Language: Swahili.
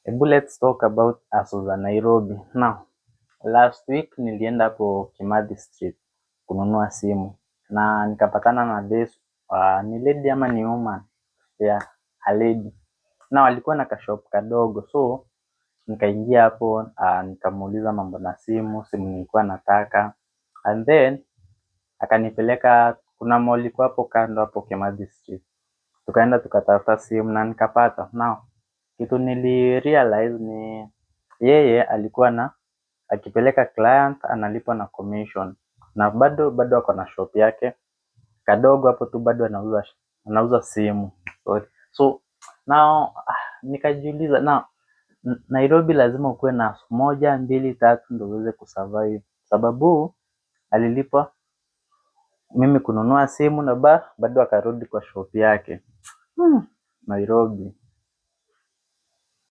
Ebu let's talk about hustle za Nairobi. Now, last week nilienda hapo Kimathi Street kununua simu na nikapatana na this ni lady ama ni woman? Yeah, a lady. Now alikuwa na kashop kadogo, so nikaingia hapo, nikamuuliza mambo na simu, simu nilikuwa nataka, and then akanipeleka, kuna mall iko hapo kando hapo Kimathi Street. Tukaenda tukatafuta simu na nikapata. Now, kitu nili realize ni yeye alikuwa na akipeleka client analipwa na commission, na bado bado ako na shop yake kadogo hapo tu, bado anauza simu. Sorry. So now nikajiuliza, now Nairobi lazima ukuwe na moja, mbili, tatu ndio uweze kusurvive, sababu alilipwa mimi kununua simu na bado akarudi kwa shop yake. Nairobi.